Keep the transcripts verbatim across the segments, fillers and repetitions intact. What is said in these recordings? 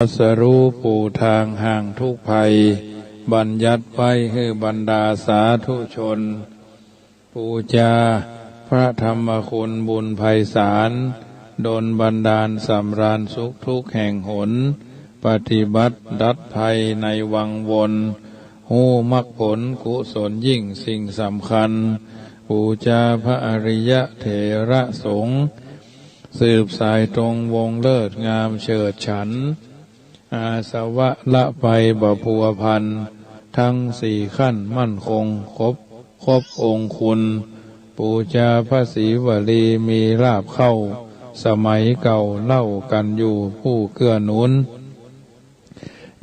ตรัสรู้ปูทางห่างทุกข์ภัย บัญญัติไว้หื้อบรรดาสาธุชน ปู๋จาพระธรรมคุณบุญไพศาล ดลบันดาลสำราญสุขทุกแห่งหน ปฏิบัติดับภัยในวังวน ฮู้มรรคผลกุศลยิ่งสิ่งสำคัญ ปู๋จาพระอริยะเถระสงฆ์ สืบสายตรงวงศ์เลิศงามเฉิดฉัน อาสวะละไปบ่พัวพัน ทั้งสี่ขั้นมั่นคงครบ ครบองค์คุณ ปู๋จาพระศรีวลีมีลาภเข้า สมัยเก่าเล่ากั๋นอยู่ผู้เกื้อหนุน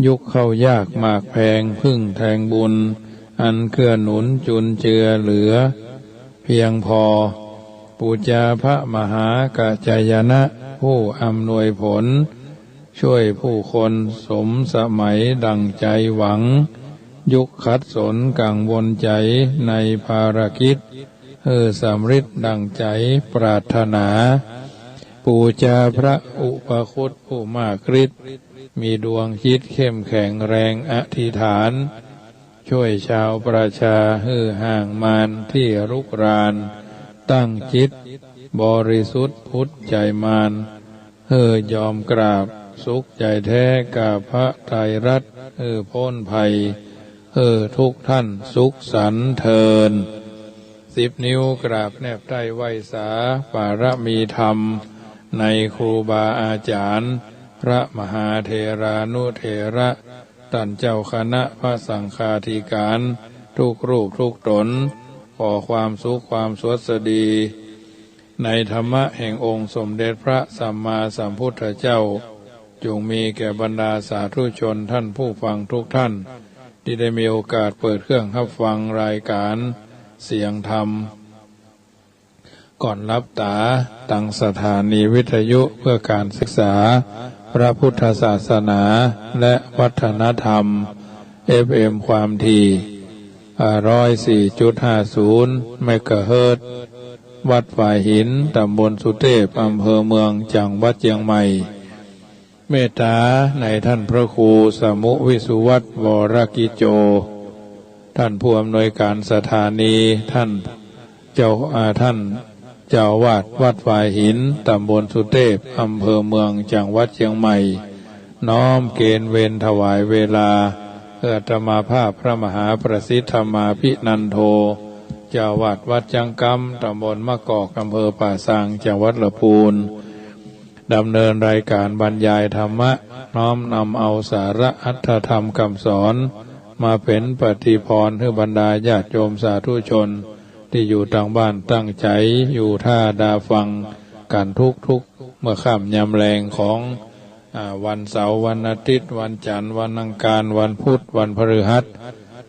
ยุคเข้ายากหมากแพงพึ่งแทงบุญ อันเกื้อหนุนจุนเจือเหลือเพียงพอ ปู๋จาพระมหากัจจายนะ ผู้อำนวยผล ช่วยผู้คนสมสมัยดั่งใจหวัง ยุคขัดสนกังวลใจในภารกิจ หื้อสำเร็จดั่งใจปรารถนา ปู๋จาพระอุปคุตผู้มากฤทธิ์ มีดวงจิตเข้มแข็งแรงอธิษฐาน ช่วยชาวประชาหื้อห่างมารที่รุกราน ตั้งจิตบริสุทธิ์ผุดใจมาร หื้อยอมกราบสุขใจแท้กราบพระไตรรัตน์ หื้อป๊นภัย หื้อทุกท่านสุขสันต์เทิน สิบนิ้วกราบแนบใต้ไหว้สา ปารมีธรรมในครูบาอาจารย์ พระมหาเถรานุเถระ ต้านเจ้าคณะพระสังฆาธิการ ทุกรูปทุกต๋น ขอความสุขความสวัสดี ในธรรมะแห่งองค์สมเด็จพระสัมมาสัมพุทธเจ้า จงมีแก่บรรดาสาธุชนท่านผู้ฟังทุกท่าน ตี้ได้มีโอกาสเปิดเครื่องฮับฟังรายการเสียงธรรม ก่อนหลับต๋า ตางสถานีวิทยุเพื่อการศึกษาพระพุทธศาสนาและวัฒนธรรม เอฟเอ็ม ความถี่ อ่า ร้อยสี่จุดห้าศูนย์ เมกะเฮิรตซ์ วัดฝายหิน ต๋ำบลสุเตพ อำเภอเมือง จังหวัดเจียงใหม่ เมตต๋านายท่านพระครูสมุห์ วิสุวัฒน์ วรกิจโจ ต้านผู้อำนวยการสถานี ต้านเจ้า อ่า ต้านเจ้าอาวาสวัดฝายหิน ต๋ำบลสุเตพ อำเภอเมือง จังหวัดเจียงใหม่ น้อมเกณฑ์เวรถวายเวลา เพื่ออาตมาภาพพระมหาประสิทธิ์ธรรมาภินันโท เจ้าอาวาสวัดจั๊งกำ ต๋ำบลมะกอก อำเภอป่าซาง จังหวัดละปูน ดำเนินรายการบรรยายธรรมะ น้อมนำเอาสาระอัตถธรรมกำสอน มาเป๋นปฏิภรณ์หื้อบรรดาญาติโยมสาธุชน ตี้อยู่ตางบ้านตั้งใจ๋อยู่ต้าดาฟังกั๋นทุกๆ เมื่อค่ำยามแลงของ อ่า วันเสาร์ วันอาทิตย์ วันจันทร์ วันอังคาร วันพุธ วันพฤหัส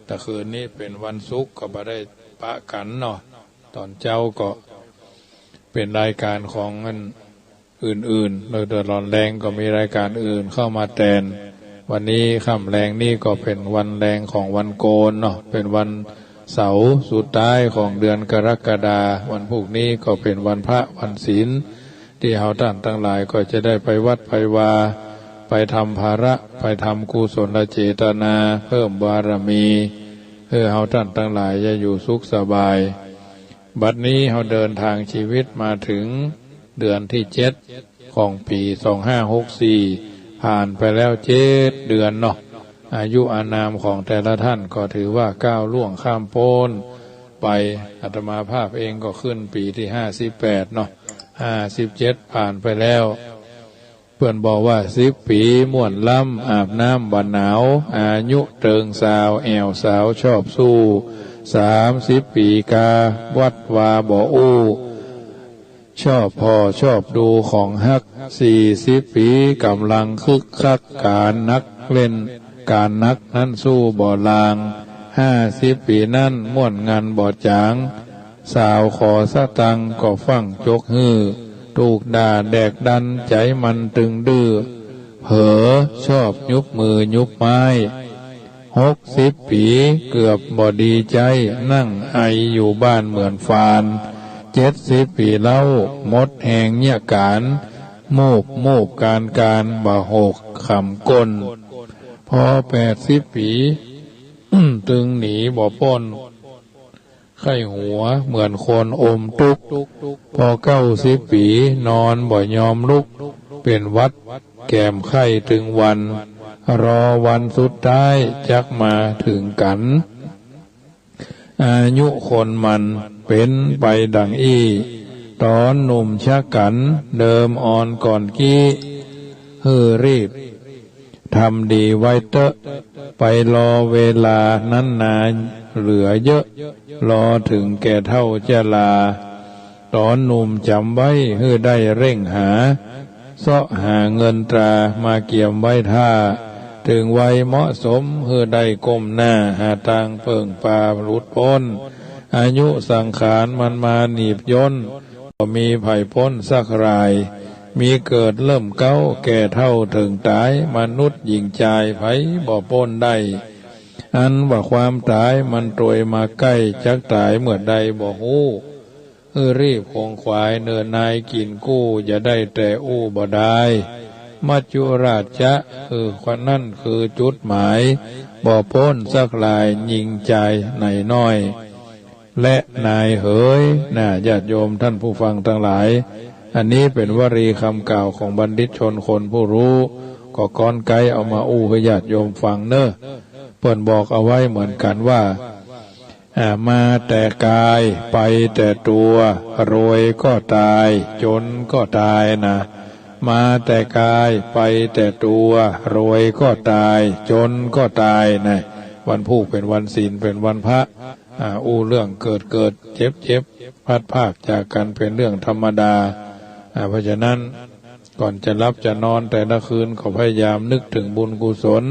ตะคืนนี้เป๋นวันศุกร์ก็บ่ได้ปะกั๋นเนาะ ต๋อนเจ๊าก็เป๋นรายการของอัน อื่นๆ แล้วต๋อนแลงก็มีรายการอื่นเข้ามาแตน วันนี้ค่ำแลงนี้ก็เป๋นวันแลงของวันโกนเนาะ เป๋นวันเสาร์สุดท้ายของเดือนกรกฎาคม วันพูกนี้ก็เป๋นวันพระวันศีล ตี้เฮาต้านตังหลายก็จะได้ไปวัดไปวา ไปทำภาระ ไปทำกุศลเจตนา เพิ่มบารมี หื้อเฮาต้านตังหลายจะอยู่สุขสบาย บัดนี้เฮาเดินตางชีวิตมาเถิงเดือนตี้เจ็ดของปี๋สองห้าหกสี่ ผ่านไปแล้วเจ็ดเดือนเนาะ อายุอานามของแต่ละต้านก็ถือว่าก้าวล่วงข้ามป๊นไป อาตมาภาพเองก็ขึ้นปี๋ตี้ห้าสิบแปดเนาะ ห้าสิบเจ็ดผ่านไปแล้ว เปิ้นบอกว่า สิบปี๋ม่วนล้ำ อาบน้ำบ่หนาว อายุเติงซาว แอ่วสาวชอบสู้ สามสิบปี๋กา วัดวาบ่อู้ ชอบผ่อชอบดูของฮัก สี่สิบปี๋ก๋ำลังคึกคัก ก๋านนักเล่น ก๋านนักนั้นสู้บ่ลาง ห้าสิบปี๋นั้นม่วนงันบ่จ๋าง สาวขอสตังค์ก็ฟั่งจกหื้อ ถูกด่าแดกดันใจ๋มันตึงดื้อ เผลอชอบยุบมือยุบไม้ หกสิบปี๋เกือบบ่ดีใจ๊ นั่งไออยู่บ้านเหมือนฟาน เจ็ดสิบปี๋เล่าหมดแฮงเยียะก๋าน มูบ มูบกานกาน บ่าหกขำก้น พอแปดสิบปี๋ ตึงหนีบ่ป๊น ไข้หัวเหมือนคนอมตุ๊ก พอเก้าสิบปี๋ นอนบ่ยอมลุก เป๋นหวัดแก้มไข้ตึงวัน รอวันสุดต๊าย จักมาเถิงกั๋น อายุคนมันเป๋นไปดังอี้ ต๋อนหนุ่มชะกั๋น เดิมอ่อนก่อนกี้ หื้อรีบทำดีไว้เต๊อะ ไปรอเวลานั้นนาเหลือเยอะ รอเถิงแก่เฒ่าชรา ต๋อนหนุ่มจ๋ำไว้ หื้อได้เร่งหา เซาะหาเงินตรา มาเกียมไว้ถ้า เถิงวัยเหมาะสม หื้อได้ก้มหน้า หาตางเปิ้งปาหลุดป๊น อายุสังขารมันมาหนีบย้น บ่มีใผป๊นสักราย มีเกิดเริ่มเก๊า แก่เฒ่าเถิงต๋าย มนุษย์หญิงจาย ใผบ่ป๊นได้ อันว่าความต๋ายมันตวยมาใก้ จักต๋ายเมื่อใดบ่ฮู้ หื้อรีบขงขวาย เนิ่นนายกิ๋นกู้ อย่าได้แต่อู้บ่ดาย มัจจุราชจะ หื้อคนนั้นคือจุดหมาย บ่ป๊นสักราย หญิงจายไหนน้อย และนายเหย น่า ญาติโยมท่านผู้ฟังตังหลาย อันนี้เป๋นวลีกำกล่าวของบัณฑิตชนคนผู้ฮู้ ก็ก๊อนไก๊เอามาอู้หื้อญาติโยมฟังเน่อ เปิ้นบอกเอาไว้เหมือนกั๋นว่า อ่า มาแต่กายไปแต่ตั๋ว รวยก็ต๋าย จ๋นก็ต๋ายนะ มาแต่กายไปแต่ตั๋ว รวยก็ต๋าย จ๋นก็ต๋ายนะ วันพูกเป๋นวันศีล เป๋นวันพระ อ่า อู้เรื่องเกิดเกิด เจ็บเจ็บ พลัดพรากจากกั๋นเป๋นเรื่องธรรมดา อ่า เพราะฉะนั้น ก่อนจะหลับจะนอนแต่ละคืน ก็พยายามนึกเถิงบุญกุศล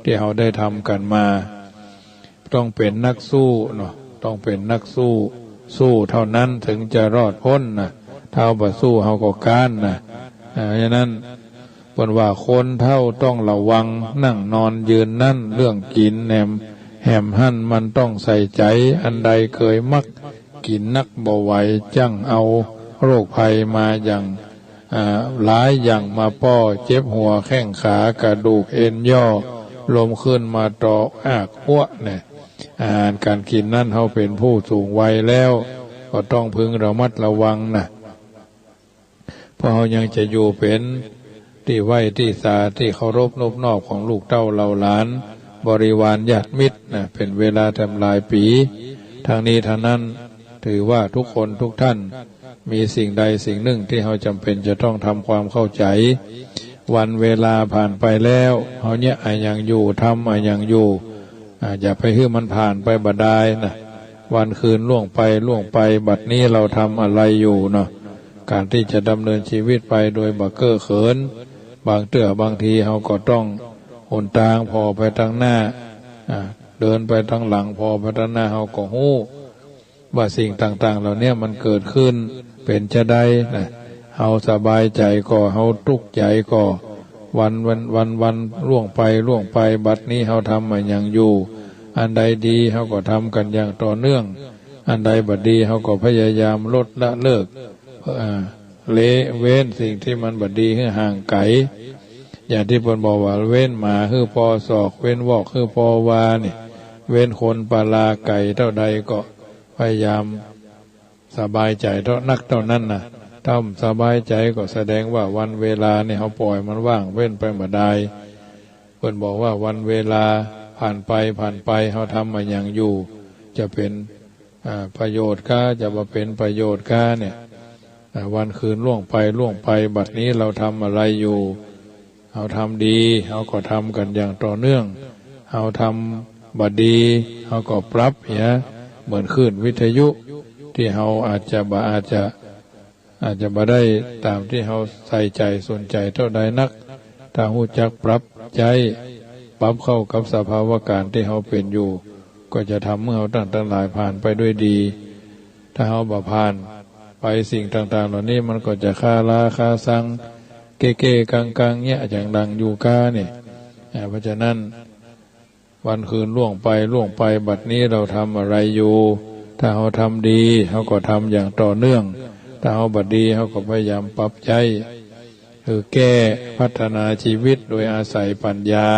ตี้เฮาได้ทำกั๋นมา ต้องเป๋นนักสู้เนาะ ต้องเป๋นนักสู้ สู้เต้านั้นเถิงจะรอดป๊นนะ ถ้าเฮาบ่สู้เฮาก็ก๊านนะ อ่า เพราะฉะนั้น เปิ้นว่าคนเฒ่าต้องระวัง นั่งนอนยืนนั้น เรื่องกิ๋นแหม แหมหั้นมันต้องใส่ใจ๋ อันใดเกยมัก กิ๋นนักบ่ไหว จั่งเอาโรคภัยมาอย่าง อ่า หลายอย่างมาป้อ เจ็บหัวแข้งขา กระดูกเอ็นย่อ ลมขึ้นมาตอ อากอั้วเนี่ย อาหารก๋านกิ๋นนั้น เฮาเป๋นผู้สูงวัยแล้ว ก็ต้องพึงระมัดระวังนะ เพราะเฮายังจะอยู่เป๋นตี้ไหว้ตี้สา ตี้เคารพนบนอบของลูกเต้าเหล่าหลาน บริวารญาติมิตรนะ เป๋นเวลาแถมหลายปี๋ ทั้งนี้ทั้งนั้น ถือว่าทุกคนทุกท่าน มีสิ่งใดสิ่งนึ่งตี้เฮาจ๋ำเป๋นจะต้องทำความเข้าใจ๋ วันเวลาผ่านไปแล้ว เฮาเยียะอะหยังอยู่ ทำอะหยังอยู่ อ่า อย่าไปหื้อมันผ่านไปบ่ดายนะ วันคืนล่วงไป ล่วงไป บัดนี้เราทำอะไรอยู่เนาะ ก๋านตี้จะดำเนินชีวิตไปโดยบ่เก้อเขิน บางเตื้อบางทีเฮาก็ต้อง หนตางผ่อไปตังหน้า อ่า เดินไปตังหลัง ผ่อไปตังหน้า เฮาก็ฮู้ ว่าสิ่งต่างๆ เหล่านี้มันเกิดขึ้นเป๋นจาใดนะ เฮาสบายใจ๋ก่อ เฮาตุ๊กใจ๋ก่อ วัน วัน วัน วันล่วงไป ล่วงไป บัดนี้เฮาทำอะหยังอยู่ อันใดดีเฮาก็ทำกั๋นอย่างต่อเนื่อง อันใดบ่ดีเฮาก็พยายามลดละเลิก อ่า ละเว้นสิ่งตี้มันบ่ดีหื้อห่างไก๋ อย่างตี้เปิ้นบอกว่า เว้นหมาหื้อปอศอก เว้นวอกหื้อปอวานี่ เว้นคนปลาไก่เต้าใดก็พยายามสบายใจ๋เต้านักเต้านั้นนะ ถ้าบ่สบายใจ๋ก็แสดงว่าวันเวลานี่เฮาป่อยมันว่างเว้นไปบ่ดาย เปิ้นบอกว่าวันเวลาผ่านไปผ่านไป เฮาทำอะหยังอยู่ จะเป๋น อ่า ประโยชน์ก้า จะบ่เป๋นประโยชน์ก้าเนี่ย อ่า วันคืนล่วงไปล่วงไป บัดนี้เราทำอะไรอยู่ เฮาทำดี เฮาก็ทำกั๋นอย่างต่อเนื่อง เฮาทำบ่ดี เฮาก็ปรับเหีย เหมือนคลื่นวิทยุ ตี้เฮาอาจจะบ่ อาจจะ อาจจะบ่ได้ต๋ามตี้เฮาใส่ใจ๋สนใจ๋เต้าใดนัก ถ้าฮู้จักปรับใจ๊ ปรับเข้ากับสภาวะก๋ารณ์ตี้เฮาเป๋นอยู่ ก็จะทำหื้อเฮาตัง ตังหลายผ่านไปด้วยดี ถ้าเฮาบ่ผ่านไปสิ่งต่างๆ เหล่านี้ มันก็จะคาราคาซัง เก้ๆ กังๆ เยียะอย่างดังอยู่ก้านี่ อ่า เพราะฉะนั้น วันคืนล่วงไปล่วงไป บัดนี้เราทำอะไรอยู่ ถ้าเฮาทำดี เฮาก็ทำอย่างต่อเนื่อง ถ้าเฮาบ่ดี เฮาก็พยายามปรับใจ๊ คือแก้พัฒนาชีวิตโดยอาศัยปัญญา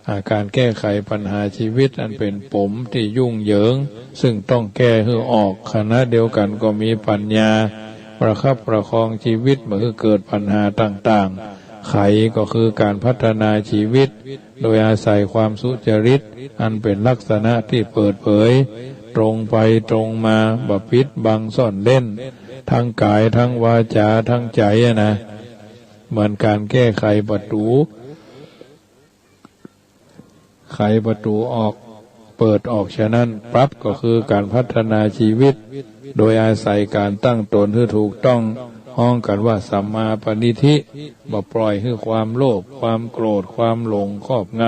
อ่า ก๋านแก้ไขปัญหาชีวิตอันเป๋นปมตี้ยุ่งเหยิง ซึ่งต้องแก้หื้อออก ขณะเดียวกั๋นก็มีปัญญาประคับประคองชีวิตบ่หื้อเกิดปัญหาต่างๆ ไขก็คือก๋านพัฒนาชีวิต โดยอาศัยความสุจริต อันเป๋นลักษณะตี้เปิดเผย ตรงไปตรงมา บ่ปิดบังซ่อนเล้น ตึงก๋ายตึงวาจาตึงใจ๋อะนะ เหมือนก๋านแก้ไขประตู๋ ไขประตู๋ออก เปิดออก ฉะนั้น ปรับก็คือก๋านพัฒนาชีวิต โดยอาศัยก๋านตั้งตนหื้อถูกต้อง ฮ้องกั๋นว่าสัมมาปณิธิ บ่ปล่อยหื้อความโลภ ความโกรธ ความหลงครอบง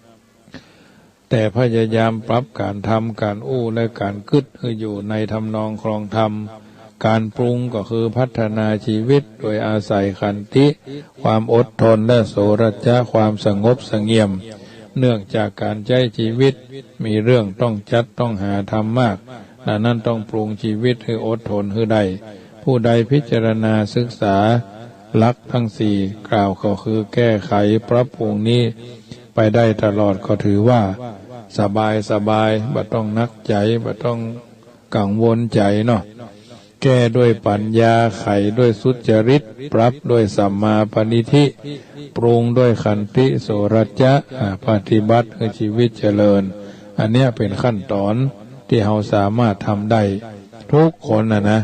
ำ แต่พยายามปรับก๋านทำ ก๋านอู้ และก๋านกึ๊ดหื้ออยู่ในทำนองครองธรรม ก๋านปรุงก็คือพัฒนาชีวิตโดยอาศัยขันติ ความอดทน และโสรัจจะ ความสงบเสงี่ยม เนื่องจากก๋านใจ๊ชีวิตมีเรื่องต้องจัดต้องหาทำมาก ดังนั้นต้องปรุงชีวิตหื้ออดทนหื้อได้ ผู้ใดพิจารณาศึกษาหลักตึงสี่กล่าวก็คือแก้ไขปรับปรุงนี้ไปได้ตลอดก็ถือว่าสบายสบาย บ่ต้องหนักใจ๋ บ่ต้องกังวลใจ๋เนาะ แก้ด้วยปัญญา ไขด้วยสุจริต ปรับด้วยสัมมาปณิธิ ปรุงด้วยขันติโสรัจจะ อ่า ปฏิบัติหื้อชีวิตเจริญ อันเนี้ยเป๋นขั้นต๋อนตี้เฮาสามารถทำได้ทุกคนน่ะนะ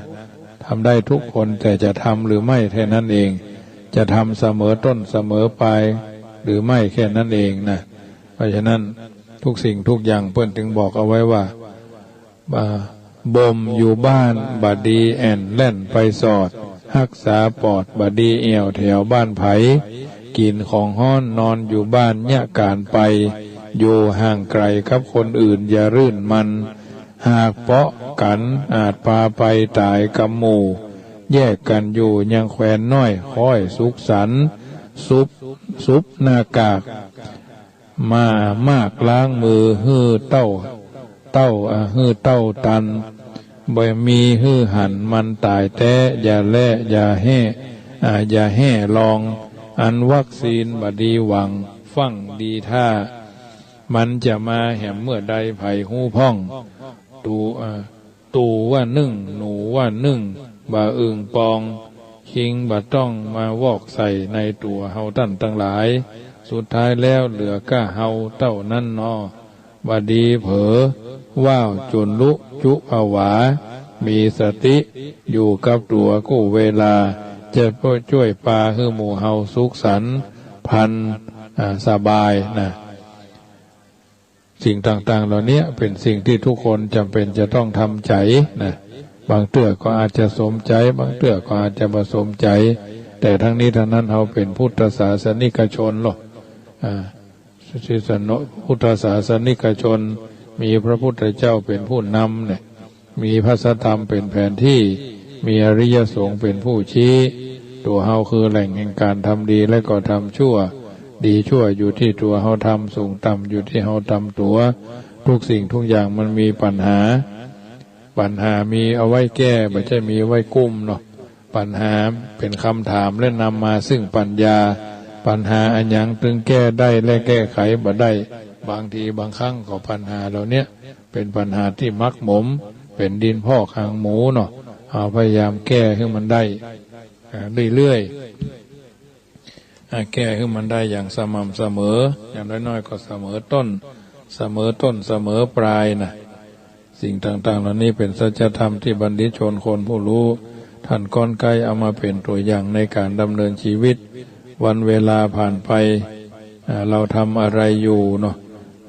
ทำได้ทุกคน แต่จะทำหรือไม่แค่นั้นเอง จะทำเสมอต้นเสมอปลายหรือไม่แค่นั้นเองนะ เพราะฉะนั้นทุกสิ่งทุกอย่างเปิ้นตึงบอกเอาไว้ว่า อ่า บ่มอยู่บ้านบ่ดีแอ่นแล่นไปสอด ฮักษาปอดบ่ดีแอ่วแถวบ้านใผ กิ๋นของฮ้อนนอนอยู่บ้านเยียะก๋านไป อยู่ห่างไก๋กับคนอื่นอย่ารื่นมัน หากเปาะกั๋นอาจปาไปต๋ายกำหมู่ แยกกั๋นอยู่ยังแควนน้อยค่อยสุขสันต์ สุบ สุบหน้ากาก มา มากล้างมือหื้อเต้า เต้า อ่า หื้อเต้าตัน บ่มีหื้อหันมันต๋ายแต๊ อย่าแล่ อย่าแฮ่ อ่า อย่าแฮ่ลอง อันวัคซีนบ่ดีหวัง ฟั่งดีถ้า มันจะมาแหมเมื่อใดใผฮู้พ่อง ตู อ่า ตู่ว่านึ่ง หนูว่านึ่ง บ่าอึ่งปอง คิงบ่ต้องมาวอกใส่ในตั๋วเฮาต้านตังหลาย สุดท้ายแล้วเหลือก้าเฮาเต้านั้นนอ บ่ดีเผลอ ว้าวจุ่นลุจุผวา มีสติอยู่กับตั๋วกู้เวลา จะจ้วยปาหื้อหมู่เฮาสุขสันต์พัน อ่า สบายนะ สิ่งต่างๆ เหล่านี้เป๋นสิ่งที่ทุกคนจ๋ำเป๋นจะต้องทำใจ๋นะ บางเตื้อก็อาจจะสมใจ๋ บางเตื้อก็อาจจะบ่สมใจ๋ แต่ตึงนี้ตึงนั้นเฮาเป๋นพุทธศาสนิกชนเนาะ อ่า ศาสน พุทธศาสนิกชน มีพระพุทธเจ้าเป๋นผู้นำเนี่ย มีพระสัทธรรมเป๋นแผนตี้ มีอริยสงฆ์เป๋นผู้ชี้ ตั๋วเฮาคือแหล่งแห่งก๋านทำดีและก็ทำชั่ว ดีชั่วอยู่ตี้ตั๋วเฮาทำ สูงต่ำอยู่ตี้เฮาทำตั๋ว ทุกสิ่งทุกอย่างมันมีปัญหา ปัญหามีเอาไว้แก้ บ่ใจ้มีไว้กุ้มเนาะ ปัญหาเป๋นกำถามและนำมาซึ่งปัญญา ปัญหาอะหยังตึงแก้ได้และแก้ไขบ่ได้ บางทีบางครั้งก็ปัญหาเหล่านี้เป๋นปัญหาตี้หมักหมม เป๋นดินพอกหางหมูเนาะ เฮาพยายามแก้หื้อมันได้ อ่า เรื่อยๆ อ่า แก้หื้อมันได้อย่างสม่ำเสมอ อย่างน้อยๆ ก็เสมอต้น เสมอต้นเสมอปลายนะ สิ่งต่างๆ เหล่านี้เป๋นสัจธรรมตี้บัณฑิตชนคนผู้ฮู้ ต้านก้อนใก๊เอามาเป๋นตั๋วอย่างในก๋านดำเนินชีวิต วันเวลาผ่านไป อ่า เฮาทำอะไรอยู่เนาะ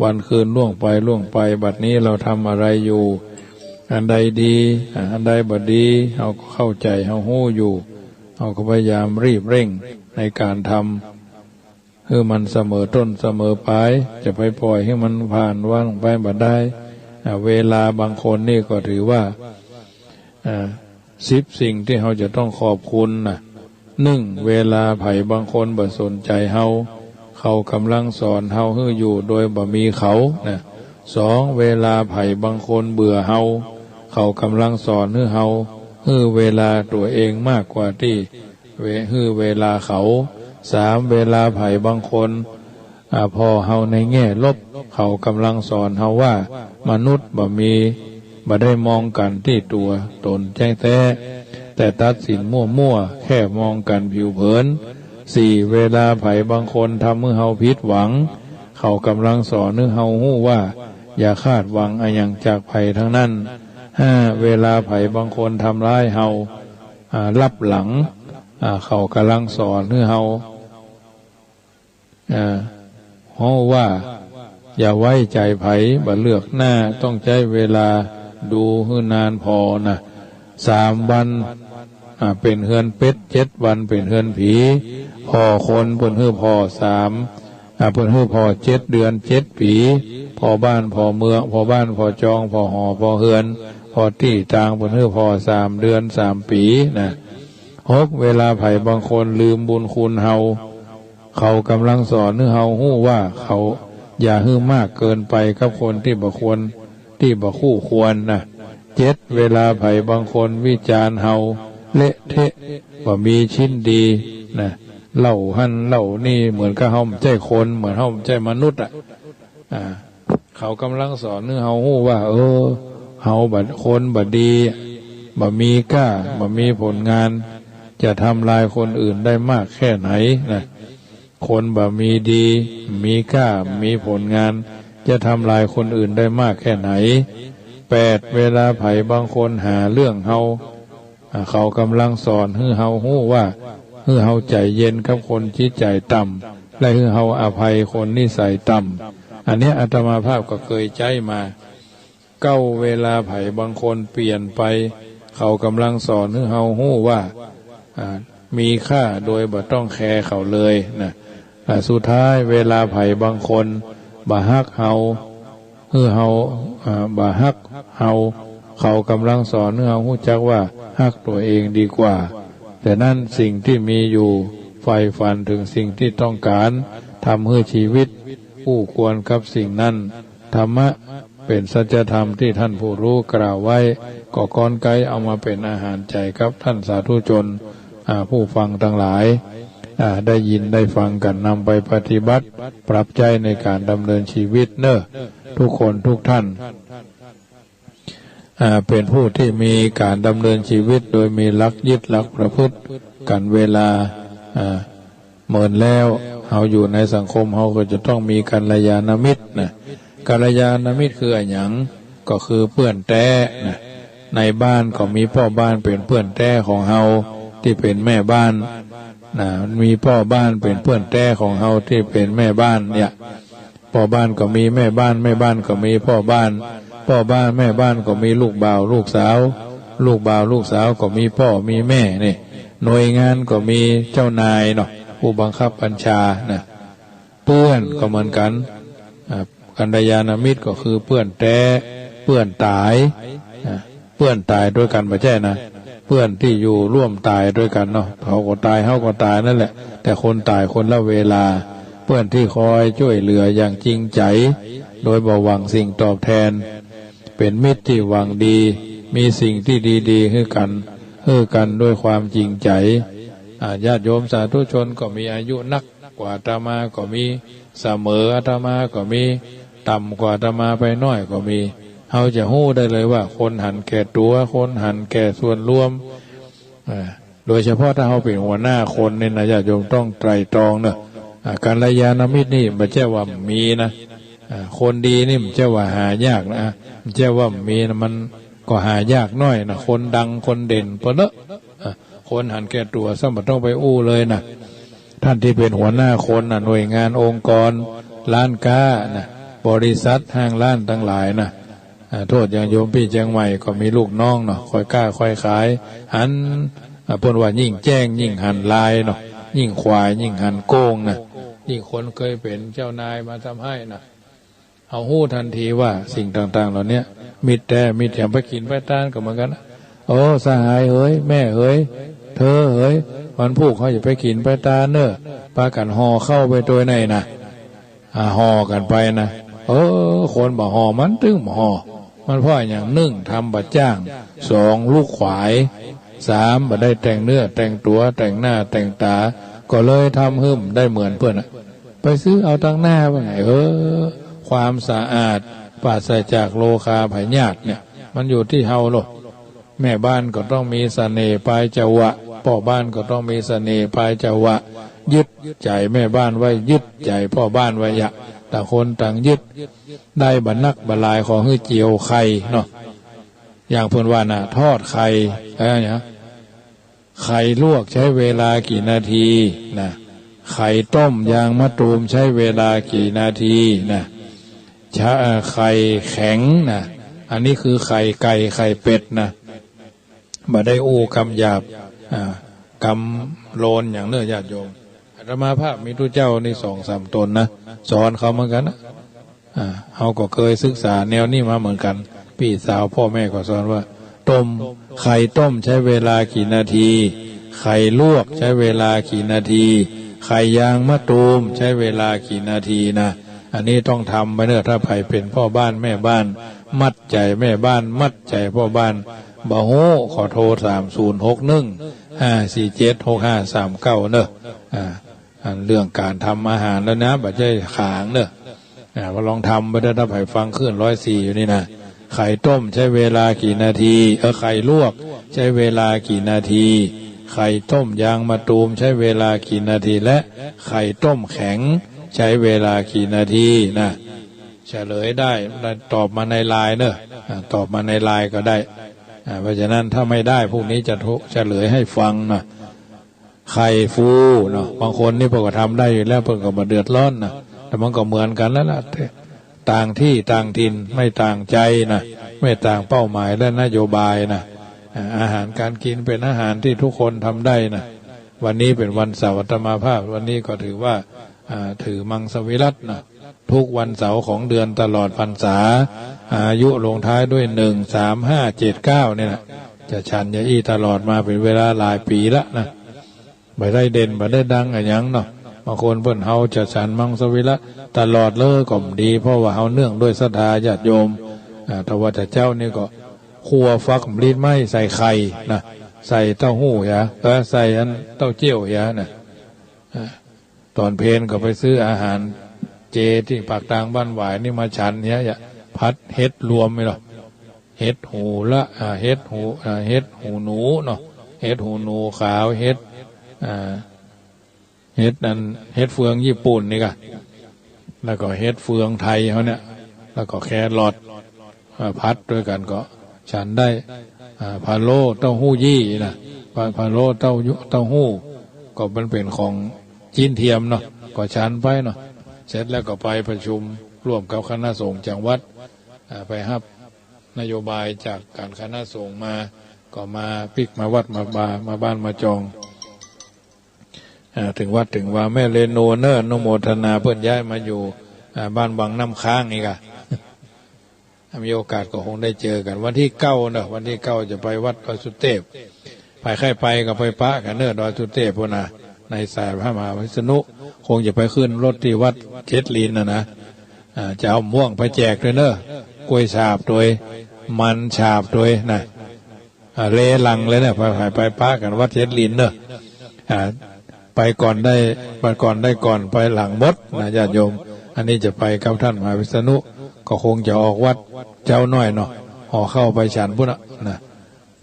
วันคืนล่วงไปล่วงไป บัดนี้เฮาทำอะไรอยู่ อันใดดี อ่า อันใดบ่ดี เฮาก็เข้าใจ๋ เฮาฮู้อยู่ เฮาก็พยายามรีบเร่งในก๋านทำ หื้อมันเสมอต้นเสมอปลาย จะไปปล่อยหื้อมันผ่านวันไปบ่ได้ อ่า เวลาบางคนนี่ก็ถือว่า อ่า สิบสิ่งตี้เฮาจะต้องขอบคุณนะ นึ่ง เวลาใผบางคนบ่สนใจ๋เฮา เขาก่ำลังสอนเฮาหื้ออยู่โดยบ่มีเขานะ สอง เวลาใผบางคนเบื่อเฮา เขาก่ำลังสอนหื้อเฮา หื้อเวลาตั๋วเองมากกว่าตี้ เว- หื้อเวลาเขา สาม เวลาใผบางคน อ่า ผ่อเฮาในแง่ลบ เขาก่ำลังสอนเฮาว่า มนุษย์บ่มี บ่ได้มองกั๋นตี้ตั๋วต๋นแจ้งแต๊ แต่ตัดสินมั่วๆ แค่มองกั๋นผิวเผิน สี่ เวลาใผบางคนทำหื้อเฮาผิดหวัง เขาก่ำลังสอนหื้อเฮาฮู้ว่า อย่าคาดหวังอะหยังจากใผตังนั้น ห้า เวลาใผบางคนทำร้ายเฮา อ่า ลับหลัง อ่า เขาก่ำลังสอนหื้อเฮา อ่า ฮู้ว่า อย่าไว้ใจ๋ใผ บ่เลือกหน้า ต้องใจ๊เวลาดูหื้อนานผ่อนะ สาม วัน อ่า เป๋นเฮือนเป็ด เจ็ด วันเป๋นเฮือนผี ผ่อคนเปิ้นหื้อผ่อสาม อ่า เปิ้นหื้อผ่อเจ็ดเดือนเจ็ดปี๋ ผ่อบ้านผ่อเมือง ผ่อบ้านผ่อจอง ผ่อหอผ่อเฮือน ผ่อตี้ตาง เปิ้นหื้อผ่อสามเดือนสามปี๋นะ หก เวลาใผบางคนลืมบุญคุณเฮา เขาก่ำลังสอนหื้อเฮาฮู้ว่า เขาอย่าหื้อมากเกินไปกับคนตี้บ่ควร ตี้บ่คู่ควรนะ เจ็ด เวลาใผบางคนวิจารณ์เฮาเละเทะ บ่มีชิ้นดีนะ เล่าหั้นเล่านี่ เหมือนกับเฮาบ่ใจ้คน เหมือนเฮาบ่ใจ้มนุษย์อะ อ่า เขาก่ำลังสอนหื้อเฮาฮู้ว่า เออ เฮาบ่ คนบ่ดี บ่มีก้า บ่มีผลงาน จะทำลายคนอื่นได้มากแค่ไหนนะ คนบ่มีดี มีก้า มีผลงาน จะทำลายคนอื่นได้มากแค่ไหน แปด เวลาใผบางคนหาเรื่องเฮา อ่า เขาก่ำลังสอนหื้อเฮาฮู้ว่า หื้อเฮาใจ๋เย็นกับคนจิตใจ๋ต่ำ และหื้อเฮาอภัยคนนิสัยต่ำ อันเนี้ยอาตมาภาพก็เกยใจ๊มา เก้า เวลาใผบางคนเปลี่ยนไป เขาก่ำลังสอนหื้อเฮาฮู้ว่า อ่า มีค่าโดยบ่ต้องแคร์เขาเลยนะ อ่า สุดท้าย เวลาใผบางคนบ่ฮักเฮา หื้อเฮา อ่า บ่ฮักเฮา เขาก่ำลังสอนหื้อเฮาฮู้จักว่าฮักตั๋วเองดีกว่า แต่นั้นสิ่งตี้มีอยู่ ใฝ่ฝันเถิงสิ่งตี้ต้องก๋าน ทำหื้อชีวิตคู่ควรกับสิ่งนั้น ธรรมะเป๋นสัจธรรมตี้ท่านผู้ฮู้กล่าวไว้ ก็ก๊อนไกเอามาเป๋นอาหารใจ๋กับท่านสาธุชน อ่า ผู้ฟังตังหลาย อ่า ได้ยินได้ฟังกั๋น นำไปปฏิบัติ ปรับใจ๊ในก๋านดำเนินชีวิตเน่อ ทุกคนทุกท่าน อ่า เป๋นผู้ตี้มีก๋านดำเนินชีวิตโดยมีหลักยึดหลักประพฤติกั๋นเวลา อ่า เมินแล้ว เฮาอยู่ในสังคม เฮาก็จะต้องมีกัลยาณมิตรนะ กัลยาณมิตรคืออะหยัง ก็คือเปื้อนแต๊นะ ในบ้านก็มีป้อบ้านเป๋นเปื้อนแต๊ของเฮา ตี้เป๋นแม่บ้านนะ มีป้อบ้านเป๋นเปื้อนแต๊ของเฮาตี้เป๋นแม่บ้านเนี่ย ป้อบ้านก็มีแม่บ้าน แม่บ้านก็มีป้อบ้าน ป้อบ้านแม่บ้านก็มีลูกบ่าวลูกสาว ลูกบ่าวลูกสาวก็มีป้อมีแม่นี่ หน่วยงานก็มีเจ้านายเนาะ ผู้บังคับบัญชานะ เปื้อนก็เหมือนกั๋น อ่า กัลยาณมิตรก็คือเปื้อนแต๊ เปื้อนต๋าย อ่า เปื้อนต๋ายตวยกั๋นบ่ใจ้นะ เปื้อนตี้อยู่ร่วมต๋ายตวยกั๋นเนาะ เขาก็ต๋าย เฮาก็ต๋ายนั่นแหละ แต่คนต๋ายคนละเวลา เปื้อนตี้คอยจ้วยเหลืออย่างจริงใจ๋ โดยบ่หวังสิ่งตอบแตน เป๋นมิตรตี้หวังดี มีสิ่งตี้ดีๆ หื้อกั๋น หื้อกั๋นด้วยความจริงใจ๋ อ่า ญาติโยมสาธุชนก็มีอายุนักกว่าอาตมาก็มี เสมออาตมาก็มี ต่ำกว่าอาตมาไปหน้อยก็มี เฮาจะฮู้ได้เลยว่าคนหันแก่ตั๋ว คนหันแก่ส่วนรวม อ่า โดยเฉพาะถ้าเฮาเป๋นหัวหน้าคนนี่นะ ญาติโยมต้องไตร่ตรองเนาะ อ่า กัลยาณมิตรนี่บ่ใจ้ว่าบ่มีนะ อ่า คนดีนี่บ่ใจ้ว่าหายากนะ บ่ใจ้ว่าบ่มีนะ มันก็หายากหน้อยนะ คนดังคนเด่นเปิ้นเนาะ อ่า คนหันแก่ตั๋วซ้ำบ่ต้องไปอู้เลยนะ ท่านตี้เป๋นหัวหน้าคนน่ะ หน่วยงานองค์กร ร้านก๊านะ บริษัท ห้างร้านตังหลายนะ อ่า โทษอย่างโยมปี้เจียงใหม่ก็มีลูกน้องเนาะ คอยก๊าคอยขาย หัน อ่า เปิ้นว่ายิ่งแจ้งยิ่งหันลายเนาะ ยิ่งขวายยิ่งหันโก้งนะ ยิ่งคนเกยเป๋นเจ้านายมาทำให้นะ เฮาฮู้ตันทีว่าสิ่งต่างๆ เหล่าเนี้ย มิตรแต๊ มิตรเทียม ไปกิ๋นไปตานก็เหมือนกั๋นนะ โอ้ สหายเหย แม่เหย เธอเหย วันพูกเฮาจะไปกิ๋นไปตานเน่อ ปากั๋นห่อข้าวไปตวยหน่อยนะ อ่า ห่อกั๋นไปนะ เออ คนบ่ห่อมันตึงบ่ห่อ มันเพราะอะหยัง นึ่ง ทำบ่จ้าง สอง ลุกขวาย สาม บ่ได้แต่งเนื้อแต่งตั๋ว แต่งหน้าแต่งต๋า ก็เลยทำหื้อบ่ได้เหมือนเปิ้นอะ ไปซื้อเอาตังหน้าว่าไง เออ ความสะอาดปราศจากโรคาพยาธิเนี่ย มันอยู่ตี้เฮาโลด แม่บ้านก็ต้องมีเสน่ห์ปลายจวัก พ่อบ้านก็ต้องมีเสน่ห์ปลายจวัก ยึดใจ๋ แม่บ้านไว้ ยึดใจ๋ พ่อบ้านไว้ อย่า ต่างคนต่างยึด ได้บ่นักบ่หลาย ขอหื้อเจียวไข่เนาะ อย่างเปิ้นว่านะ ทอดไข่ เออ เนี่ย ไข่ลวกใช้เวลากี่นาทีนะ ไข่ต้มยางมะตูมใช้เวลากี่นาทีนะ ชะ เอ่อ ไข่แข็งนะ อันนี้คือไข่ไก่ไข่เป็ดนะ บ่ได้อู้กำหยาบ อ่า กำโลนอย่างเน้อญาติโยม อาตมาภาพมีตุ๊เจ้านี่สองสามต๋นนะ สอนเขาเหมือนกั๋นนะ อ่า เฮาก็เกยศึกษาแนวนี้มาเหมือนกั๋น ปี้สาวพ่อแม่ก็สอนว่า ต้ม ไข่ต้มใช้เวลากี่นาที ไข่ลวกใช้เวลากี่นาที ไข่ยางมะตูมใช้เวลากี่นาทีนะ อันนี้ต้องทำไปเน้อ ถ้าใผเป๋นพ่อบ้านแม่บ้าน มัดใจ๋แม่บ้าน มัดใจ๋พ่อบ้าน บ่ฮู้ ขอโทร สามศูนย์หกหนึ่ง ห้าสี่เจ็ด หกห้าสามเก้า เน้อ อ่า อันเรื่องก๋านทำอาหารแล้วนะ บ่ใจ้ขางเน้อ อ่า ว่าลองทำไปเถอะ ถ้าใผฟังคลื่นร้อยสี่อยู่นี่นะ ไข่ต้มใช้เวลากี่นาที เออ ไข่ลวกใช้เวลากี่นาที ไข่ต้มยางมะตูมใช้เวลากี่นาที และไข่ต้มแข็งใช้เวลากี่นาทีนะ เฉลยได้ ตอบมาในไลน์เน้อ อ่า ตอบมาในไลน์ก็ได้ อ่า เพราะฉะนั้นถ้าไม่ได้ พรุ่งนี้จะโทรเฉลยให้ฟังนะ ไข่ฟูเนาะ บางคนนี่เปิ้นก็ทำได้อยู่แล้ว เปิ้นก็บ่เดือดร้อนนะ แต่มันก็เหมือนกั๋นแล้วล่ะ ต่างที่ต่างถิ่น ไม่ต่างใจนะ ไม่ต่างเป้าหมายและนโยบายนะ อ่า อาหารก๋านกิ๋นเป๋นอาหารตี้ทุกคนทำได้นะ วันนี้เป๋นวันเสาร์ อาตมาภาพ วันนี้ก็ถือว่า อ่า ถือมังสวิรัตินะ ทุกวันเสาร์ของเดือนตลอดพรรษา อายุลงท้ายด้วย หนึ่ง สาม ห้า เจ็ด เก้า เนี่ยนะ จะฉันอย่างอี้ตลอดมาเป๋นเวลาหลายปี๋ละนะ บ่ได้เด่นบ่ได้ดังอะหยังเนาะ บางคนเปิ้นเฮาจะฉันมังสวิรัติตลอดเลยก็บ่ดี เพราะว่าเฮาเนื่องด้วยศรัทธาญาติโยม อ่า แต่ว่าแต่เจ๊านี่ก็คั่วฟักสำลีไม้ใส่ไข่นะ ใส่เต้าหู้เหีย เออ ใส่อันเต้าเจี้ยวเหียนะ อ่า ต๋อนเพลก็ไปซื้ออาหารเจตี้ปากตางบ้านหวายนี่มาฉันเหีย ผัดเห็ดรวมนี่เนาะ เห็ดหูละ อ่า เห็ดหู อ่า เห็ดหูหนูเนาะ เห็ดหูหนูขาว เห็ด อ่า เห็ดอัน เห็ดเฟืองญี่ปุ่นนี่ก่ะ แล้วก็เห็ดเฟืองไทยเฮาเนี่ย แล้วก็แครอท อ่า ผัดตวยกั๋นก็ฉันได้ อ่า พะโล้เต้าหู้ยี่นะ พะ พะโล้เต้ายู้ เต้าหู้ ก็มันเป๋นของจีนเทียมเนาะ ก็ฉันไปเนาะ เสร็จแล้วก็ไปประชุมร่วมกับคณะสงฆ์จังหวัด อ่า ไปฮับนโยบายจากก๋านคณะสงฆ์มา ก็มาปิ๊กมาวัดมาบา มาบ้านมาจอง อ่า เถิงวัดเถิงวา แม่เรนูเน้อ อนุโมทนา เปิ้นย้ายมาอยู่ อ่า บ้านวังน้ำค้างนี่ก่ะ มีโอกาสก็คงได้เจอกั๋น วันตี้เก้าเนาะ วันตี้เก้าจะไปวัดดอยสุเทพ ใผใค่ไปก็ไปปะกั๋นเน้อ ดอยสุเทพปู๊นนะ ในสายพระมหาวิษณุ คงจะไปขึ้นรถตี้วัดเจ็ดลินน่ะนะ อ่า จะเอาม่วงไปแจกตวยเน้อ กล้วยฉาบตวย มันฉาบตวยนะ อ่า เลหลังเลยเน้อ ไป ไป ไปปะกั๋นวัดเจ็ดลินเน้อ อ่า ไปก่อนได้ ไปก่อนได้ก่อน ไปหลังหมดนะญาติโยม อันนี้จะไปกับต้านมหาวิษณุ ก็คงจะออกวัดเจ๊าน้อยเนาะ ห่อข้าวไปฉันปู๊นน่ะนะ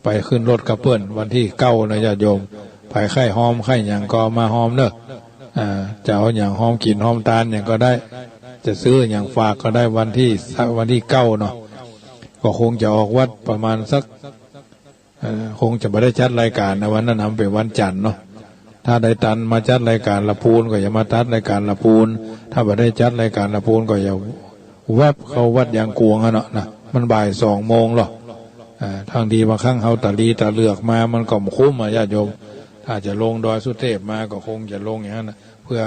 ไปขึ้นรถกับเปิ้น วันตี้เก้านะญาติโยม ใผใค่ฮอมใค่หยังก็เอามาฮอมเน้อ อ่า จะเอาหยังฮอมกิ๋นฮอมตานหยังก็ได้ จะซื้อหยังฝากก็ได้ วันตี้ วันตี้เก้าเนาะ ก็คงจะออกวัดประมาณสัก เอ่อ คงจะบ่ได้จัดรายก๋านนะ วันนั้นนะ มันเป๋นวันจันทร์เนาะ ถ้าได้ตันมาจัดรายก๋านละปูนก็อย่ามาจัดรายก๋านละปูน ถ้าบ่ได้จัดรายก๋านละปูนก็อย่าแวบเข้าวัดยางกวงอะเนาะนะ มันบ่ายสองโมงแล้ว อ่า ทั้งดีบางครั้งเฮาตะลีตะเหลือกมา มันก็บ่คุ้มอะญาติโยม ถ้าจะลงดอยสุเทพมาก็คงจะลงอย่างนั้นนะ เปื้อ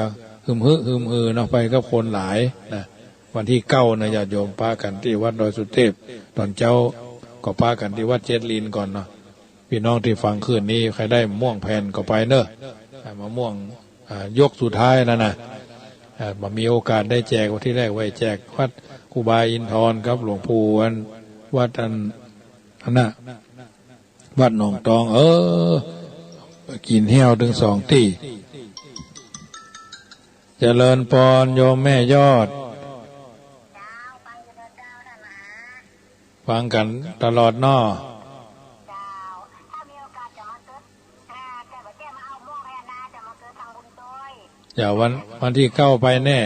หืมหื้อหืมหือเนาะ ไปกับคนหลายนะ วันตี้เก้านะญาติโยม ปะกั๋นตี้วัดดอยสุเทพ ต๋อนเจ๊าก็ปะกั๋นตี้วัดเจ็ดลินก่อนเนาะ ปี้น้องตี้ฟังคลื่นนี้ ใผได้ม่วงแผ่นก็ไปเน้อ อ่า มะม่วง อ่า ยกสุดท้ายแล้วนะ อ่า บ่มีโอกาสได้แจก วันตี้แรกไว้แจกวัดครูบาอินทรกับหลวงปู่อัน วัดอัน อันน่ะ วัดหนองตอง เออ กิ๋นเฮี้ยวตึงสองตี้ เจริญปอนโยมแม่ยอด ฟังกั๋นตลอดเนาะ เจ้า วัน วันตี้เก้าไปแน่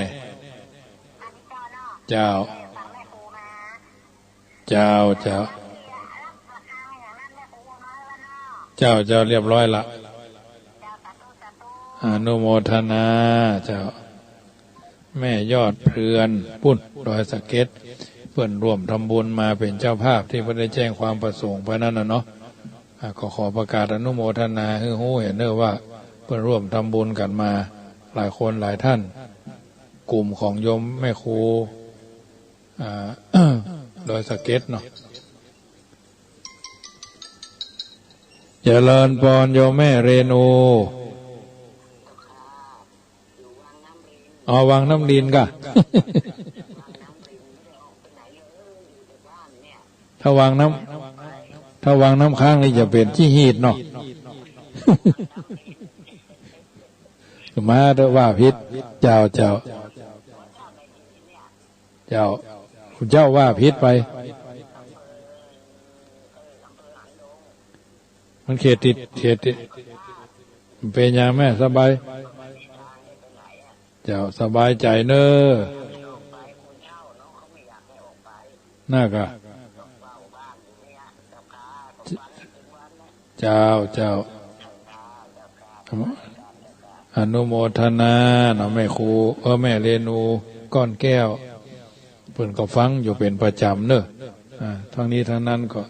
เจ้า เจ้า เจ้า เจ้า เจ้า เรียบร้อยละ อนุโมทนา เจ้า แม่ยอดเพื่อน ปุ้น ดอยสะเก็ด เปิ้นร่วมทำบุญมาเป๋นเจ้าภาพตี้เปิ้นได้แจ้งความประสงค์ไปนั้นน่ะเนาะ อ่า ก็ขอประกาศอนุโมทนาหื้อฮู้เหียเน่อว่าเปิ้นร่วมทำบุญกั๋นมาหลายคนหลายท่าน กลุ่มของโยมแม่ครู อ่า ดอยสะเก็ดเนาะ เจริญปอนโยมแม่เรนู อ๋อ วังน้ำรินก่ะ ถ้าวังน้ำ ถ้าวังน้ำค้างนี่จะเป๋นขี้หีดเนาะ มาเต๊อะว่าผิด เจ้า เจ้า เจ้า เจ้าว่าผิดไป มันเขตติด เขตติด เป๋นหยังแม่ สบาย เจ้า สบายใจ๋เน่อ น่ะก่ะ เจ้า เจ้า อนุโมทนาเนาะ แม่ครู เออ แม่เรนู ก้อนแก้ว เปิ้นก็ฟังอยู่เป๋นประจ๋ำเน่อ อ่า ทั้งนี้ทั้งนั้นก็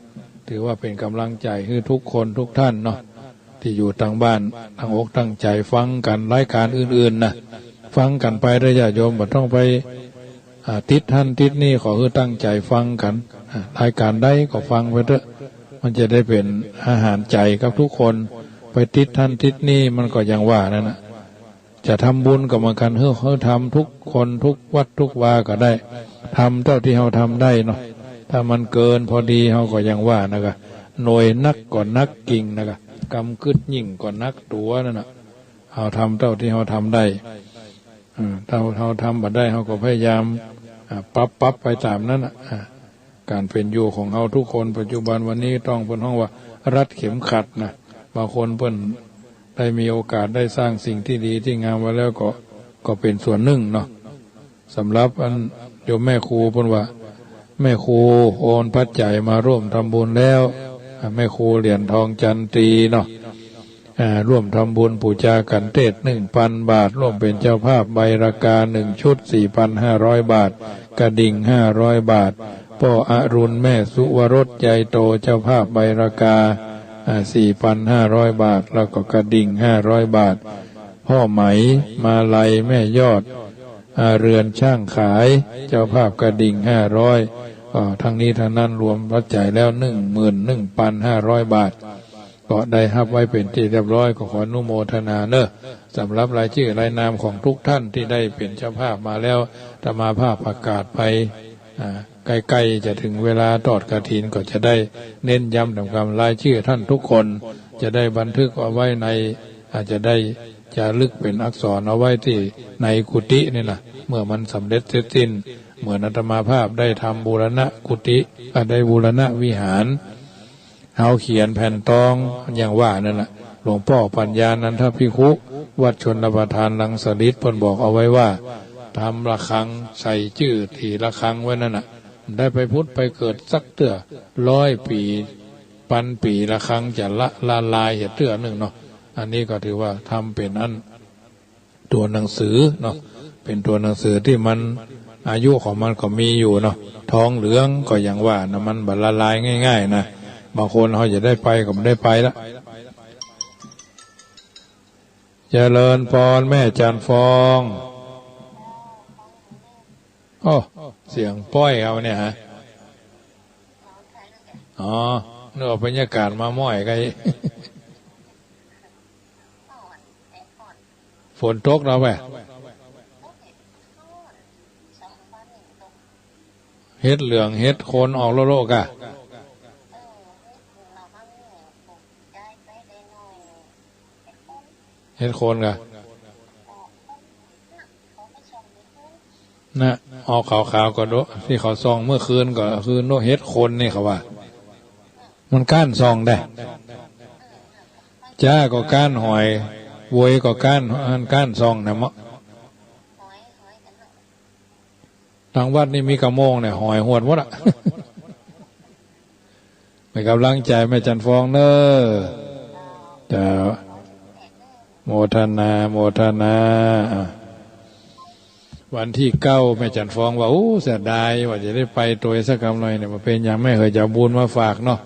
ถือว่าเป๋นก๋ำลังใจ๋หื้อทุกคนทุกท่านเนาะ ตี้อยู่ตางบ้าน ตั้งอกตั้งใจ๋ฟังกั๋น รายก๋านอื่นๆ น่ะ ฟังกั๋นไปเต๊อะ ญาติโยม บ่ต้องไป อ่า ติดหั้นติดนี่ ขอหื้อตั้งใจ๋ฟังกั๋น อ่า รายก๋านใดก็ฟังไปเต๊อะ มันจะได้เป๋นอาหารใจ๋กับทุกคน ไปติดหั้นติดนี่ มันก็อย่างว่านั่นน่ะ จะทำบุญก็เหมือนกั๋น หื้อ หื้อทำทุกคนทุกวัดทุกวาก็ได้ ทำเต้าตี้เฮาทำได้เนาะ ถ้ามันเกินพอดี เฮาก็อย่างว่าน่ะก่ะ หน่วยนักก็นักกิ่งน่ะก่ะ กำกึ๊ดยิ่งก็นักตั๋วนั่นน่ะ เฮาทำเต้าตี้เฮาทำได้ เออ เต้าเฮาทำบ่ได้ เฮาก็พยายาม อ่า ปรับ ปรับไปต๋ามนั้นน่ะ อ่า ก๋านเป๋นอยู่ของเฮาทุกคน ปัจจุบันวันนี้ต้อง เปิ้นฮ้องว่ารัดเข็มขัดน่ะ บางคนเปิ้นได้มีโอกาสได้สร้างสิ่งตี้ดีตี้งามไว้แล้วก็ ก็เป๋นส่วนนึ่งเนาะ สำหรับอันโยมแม่ครูเปิ้นว่า แม่ครูโอนปัจจัยมาร่วมทำบุญแล้ว อ่า แม่ครูเหรียญทองจันตีเนาะ อ่า ร่วมทำบุญปู๋จาขันเตศน์ หนึ่งปันบาท ร่วมเป๋นเจ้าภาพใบรากาหนึ่งชุด สี่ปันห้าร้อยบาท กระดิ่งห้าร้อยบาท ป้ออรุณ แม่สุวรส ใยโต เจ้าภาพใบรากา อ่า สี่ปันห้าร้อยบาท แล้วก็กระดิ่งห้าร้อยบาท ป้อไหม มาลัย แม่ยอด อ่า เรือนช่างขาย เจ้าภาพกระดิ่งห้าร้อย ก็ทั้งนี้ทั้งนั้นรวมปัจจัยแล้ว หนึ่งหมื่นหนึ่งปันห้าร้อยบาท ก็ได้ฮับไว้เป๋นตี้เรียบร้อย ก็ขออนุโมทนาเน่อ สำหรับรายจื้อรายนามของทุกท่านตี้ได้เป๋นเจ้าภาพมาแล้ว อาตมาภาพประกาศไป อ่า ใก้ๆ จะเถิงเวลาตอดกฐินก็จะได้เน้นย้ำเถิงกำรายจื้อท่านทุกคน จะได้บันทึกเอาไว้ใน อาจจะได้จารึกเป๋นอักษรเอาไว้ตี้ในกุฏินี่นะ เมื่อมันสำเร็จเสร็จสิ้น เหมือนอาตมาภาพได้ทำบูรณะกุฏิ อ่า ได้บูรณะวิหาร เฮาเขียนแผ่นตองอย่างว่านั่นน่ะ หลวงป้อปัญญานันทภิกขุ วัดชลประทานรังสฤๅษฐ์ เปิ้นบอกเอาไว้ว่า ทำระฆัง ใส่จื้อตี้ระฆังไว้นั่นน่ะ ได้ไปผุดไปเกิดสักเตื้อ ร้อยปี๋ ปันปี๋ ระฆังจะละ ละลายเหียเตื้อนึ่งเนาะ อันนี้ก็ถือว่าทำเป๋นอัน ตั๋วหนังสือเนาะ เป๋นตั๋วหนังสือตี้มัน อายุของมันก็มีอยู่เนาะ ทองเหลืองก็อย่างว่านะ มันบ่ละลายง่ายๆ นะ บางคนเฮาจะได้ไปก็บ่ได้ไปละ เจริญปอนแม่จันทร์ฟอง โอ้ เสียงป้อยเอาเนี่ยฮะ อ๋อ นึกว่าบรรยากาศมาม้อยไกล ฝนตกแล้วแหวะ เห็ดเหลืองเห็ดโคนออกโลกๆ อ่ะ เห็ดโคนก่ะ น่ะ ออกขาวๆ ก็โดะ ตี้เขาส่องเมื่อคืนก็คือโดะ เห็ดโคนนี่เขาว่า มันก้านส่องได้ จ๊าก็ก้านหอย เวยก็ก้าน อันก้านส่องนะเมาะ ตังวัดนี่มีกะโมงเนี่ย หอยหวดหมดอะ เป๋นก๋ำลังใจ๋แม่จั๋นฟองเน่อ เจ้า โมทนา โมทนา อ่ะ วันตี้เก้า แม่จั๋นฟองว่า โอ้ เสียดาย ว่าจะได้ไปตวยสักกำหน่อยเนี่ย บ่าเป๋นหยัง แม่เหยจะเอาบุญมาฝากเนาะ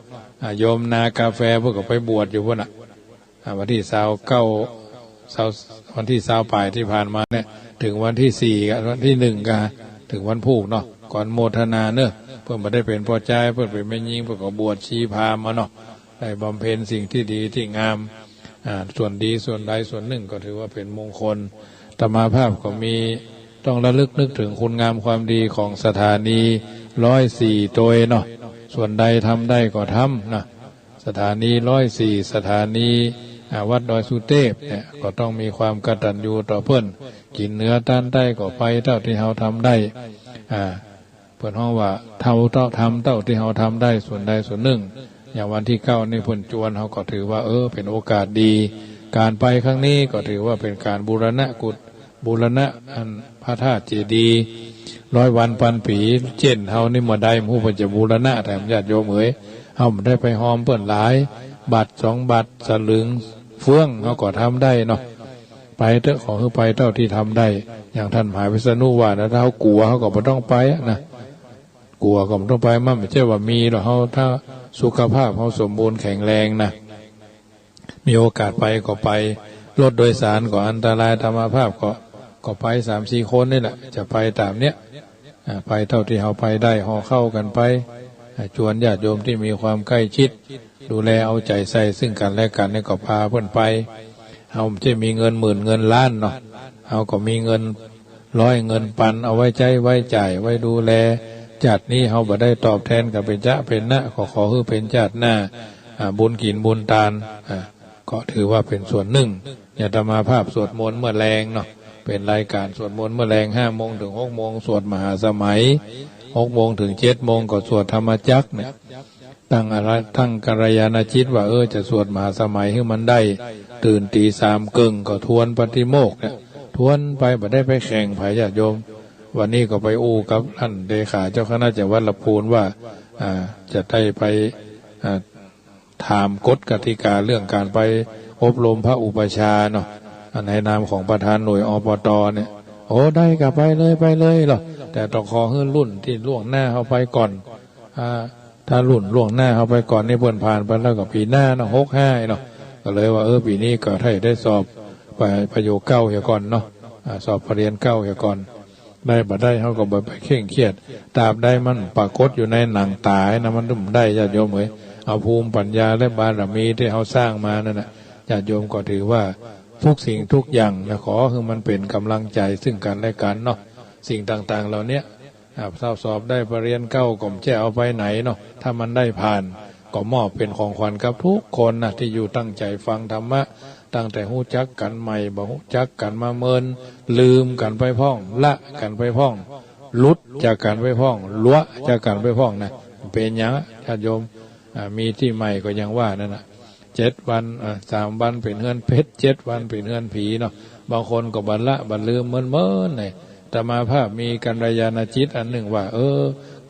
อ่ะ โยมนากาแฟเปิ้นก็ไปบวชอยู่ปู๊นน่ะ อ่ะ วันตี้ซาวเก้า ซาว วันตี้ซาวป๋ายตี้ผ่านมาเนี่ย เถิงวันตี้สี่ วันตี้หนึ่งก็ เถิงวันพูกเนาะ ก่อนโมทนาเน่อ เปิ้นบ่ได้เป๋นป้อจาย เปิ้นเป๋นแม่ญิง เปิ้นก็บวชชีพราหมณ์มาเนาะ ได้บำเพ็ญสิ่งตี้ดีตี้งาม อ่า ส่วนดีส่วนใดส่วนนึ่งก็ถือว่าเป๋นมงคล อาตมาภาพก็มี ต้องระลึกนึกเถิงคุณงามความดีของสถานีร้อยสี่ตวยเนาะ ส่วนใดทำได้ก็ทำนะ สถานีร้อยสี่ สถานี อ่า วัดดอยสุเตพเนี่ย ก็ต้องมีความกตัญญูต่อเปิ้น กิ๋นเหนือตานใต้ก็ไปเต้าตี้เฮาทำได้ อ่า เปิ้นฮ้องว่า เต้า เต้า ทำเต้าตี้เฮาทำได้ ส่วนใดส่วนนึ่ง อย่างวันตี้เก้านี่เปิ้นจวน เฮาก็ถือว่า เออ เป๋นโอกาสดี ก๋านไปครั้งนี้ก็ถือว่าเป๋นก๋านบูรณะกุฏิ บูรณะอันพระธาตุเจดีย์ร้อยวันปันปี๋ เจ้นเฮานี่บ่ได้ บ่ฮู้เปิ้นจะบูรณะแถม ญาติโยมเหย เฮาบ่ได้ไปฮอมเปิ้นหลาย บาทสองบาท สลึง เฟือง เฮาก็ทำได้เนาะ ไปเต๊อะ ขอหื้อไปเต้าตี้ทำได้ อย่างต้านมหาวิษณุว่านะ ถ้าเฮากั๋ว เฮาก็บ่ต้องไปอะนะ กั๋วก็บ่ต้องไป มันบ่ใจ้ว่ามีหรอก เฮา ถ้าสุขภาพเฮาสมบูรณ์แข็งแรงนะ มีโอกาสไปก็ไป รถโดยสารก็อันตราย อาตมาภาพก็ ก็ไปสามสี่คนนี่แหละ จะไปต๋ามเนี้ย อ่า ไปเต้าตี้เฮาไปได้ ห่อข้าวกั๋นไป อ่า จวนญาติโยมตี้มีความใกล้ชิด ดูแลเอาใจ๋ใส่ซึ่งกั๋นและกั๋นนี่ก็พาเปิ้นไป เฮาบ่ใจ้มีเงินหมื่นเงินล้านเนาะ เฮาก็มีเงินร้อยเงินปัน เอาไว้ใจ๊ไว้จ่าย ไว้ดูแล จาตินี้เฮาบ่ได้ตอบแทนกั๋นเป๋นจ๊ะเป๋นนะ ก็ขอหื้อเป๋นจาติหน้า อ่า บุญกิ๋นบุญตาน อ่า ก็ถือว่าเป๋นส่วนนึ่ง อย่างอาตมาภาพสวดมนต์เมื่อแลงเนาะ เป๋นรายก๋านสวดมนต์เมื่อแลง ห้าโมงเถิงหกโมง สวดมหาสมัย หกโมงเถิงเจ็ดโมงก็สวดธรรมจักรเนี่ย ตั้งอะ ตั้งกัลยาณจิตว่า เออ จะสวดมหาสมัยหื้อมันได้ ตื่นตี๋สามเกิ่งก็ทวนปาติโมกข์เนี่ย ทวนไป บ่ได้ไปแข่งใผ ญาติโยม วันนี้ก็ไปอู้กับต้านเลขาเจ้าคณะจังหวัดลำพูนว่า อ่า จะได้ไป อ่า ถามกฎกติกาเรื่องก๋านไปอบรมพระอุปัชฌาย์เนาะ อ่า ในนามของประธานหน่วย อปต เนี่ย โอ้ ได้ก่ะ ไปเลย ไปเลยเนาะ แต่ต้องขอหื้อรุ่นตี้ล่วงหน้าเฮาไปก่อน อ่า ถ้ารุ่นล่วงหน้าเฮาไปก่อนนี่ เปิ้นผ่านไปแล้วก็ปี๋หน้าเนาะ หกห้าเนาะ ก็เลยว่า เออ ปี๋นี้ก็ใค่ได้สอบ ป- ประโยคเก้าเหียก่อนเนาะ อ่า สอบปรริญญาเก้าเหียก่อน ได้บ่ได้เฮาก็บ่ไปเคร่งเครียด ตราบใดมันปรากฏอยู่ในหนังต๋านะ มันบ่ได้ ญาติโยมเหย เอาภูมิปัญญาและบารมีตี้เฮาสร้างมานั่นน่ะ ญาติโยมก็ถือว่าทุกสิ่งทุกอย่างนะ ขอหื้อมันเป๋นก๋ำลังใจ๋ซึ่งกั๋นและกั๋นเนาะ สิ่งต่างๆ เหล่าเนี้ย อ่า ถ้าสอบได้ปรริญญาเก้าก็บ่ใจ้เอาไปไหนเนาะ ถ้ามันได้ผ่านก็มอบเป๋นของขวัญกับทุกคนนะ ตี้อยู่ตั้งใจ๋ฟังธรรมะ ตั้งแต่ฮู้จักกั๋นใหม่ บ่ฮู้จักกั๋นมาเมิน ลืมกั๋นไปพ่อง ละกั๋นไปพ่อง หลุดจากกั๋นไปพ่อง ลัวจากกั๋นไปพ่องนะ เป๋นหยัง ญาติโยม อ่า มีตี้ใหม่ก็ยังว่านั่นน่ะ เจ็ดวัน อ่า สามวันเป๋นเฮือนเป๊ด เจ็ดวันเป๋นเฮือนผีเนาะ บางคนก็บ่ละบ่ลืมเมินๆ เนี่ย อาตมาภาพมีกัลยาณจิตอันนึ่งว่า เออ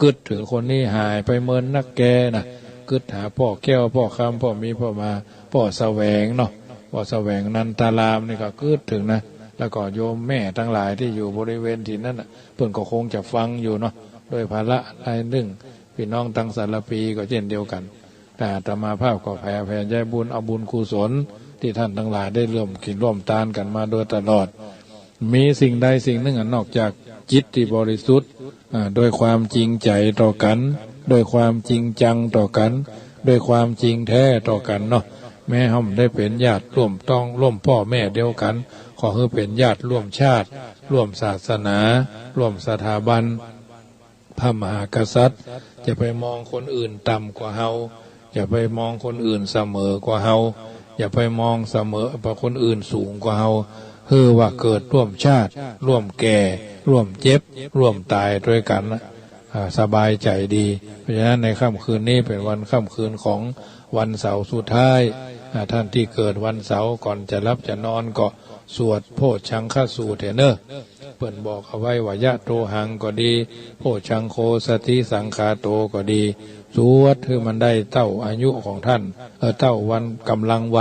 กึ๊ดเถิงคนนี้หายไปเมินนักแกนะ กึ๊ดหาป้อแก้ว ป้อคำ ป้อมี ป้อมา ป้อแสวงเนาะ ป้อแสวงนันทารามนี่ก็กึ๊ดเถิงนะ แล้วก็โยมแม่ตังหลายตี้อยู่บริเวณถิ่นนั้นน่ะ เปิ้นก็คงจะฟังอยู่เนาะ ด้วยภาระอันนึ่ง ปี้น้องตังสารภีก็เจ้นเดียวกั๋น แต่อาตมาภาพก็แผ่ แผ่ใจ๊บุญ เอาบุญกุศลตี้ต้านตังหลายได้ร่วมกิ๋นร่วมตานกั๋นมาโดยตลอด มีสิ่งใดสิ่งนึ่งอะ นอกจากจิตตี้บริสุทธิ์ อ่า ด้วยความจริงใจ๋ต่อกั๋น ด้วยความจริงจังต่อกั๋น ด้วยความจริงแท้ต่อกั๋นเนาะ แม้เฮาบ่ได้เป๋นญาติร่วมต๊องร่วมป้อแม่เดียวกั๋น ขอหื้อเป๋นญาติร่วมชาติ ร่วมศาสนา ร่วมสถาบัน พระมหากษัตริย์ จะไปมองคนอื่นต่ำกว่าเฮา อย่าไปมองคนอื่นเสมอกว่าเฮา อย่าไปมองเสมอว่าคนอื่นสูงกว่าเฮา หื้อว่าเกิดร่วมชาติ ร่วมแก่ ร่วมเจ็บ ร่วมต๋ายตวยกั๋น อ่า สบายใจ๋ดี เพราะฉะนั้นในค่ำคืนนี้เป๋นวันค่ำคืนของวันเสาร์สุดท้าย อ่า ท่านตี้เกิดวันเสาร์ก่อนจะหลับจะนอนก็สวดโพชฌังคสูตรเถอะเนาะ เปิ้นบอกเอาไว้ว่า ยะโตหังก็ดี โพชฌังโคสติสังขาโตก็ดี สวดหื้อมันได้เต้าอายุของท่าน เออ เต้าวันกำลัง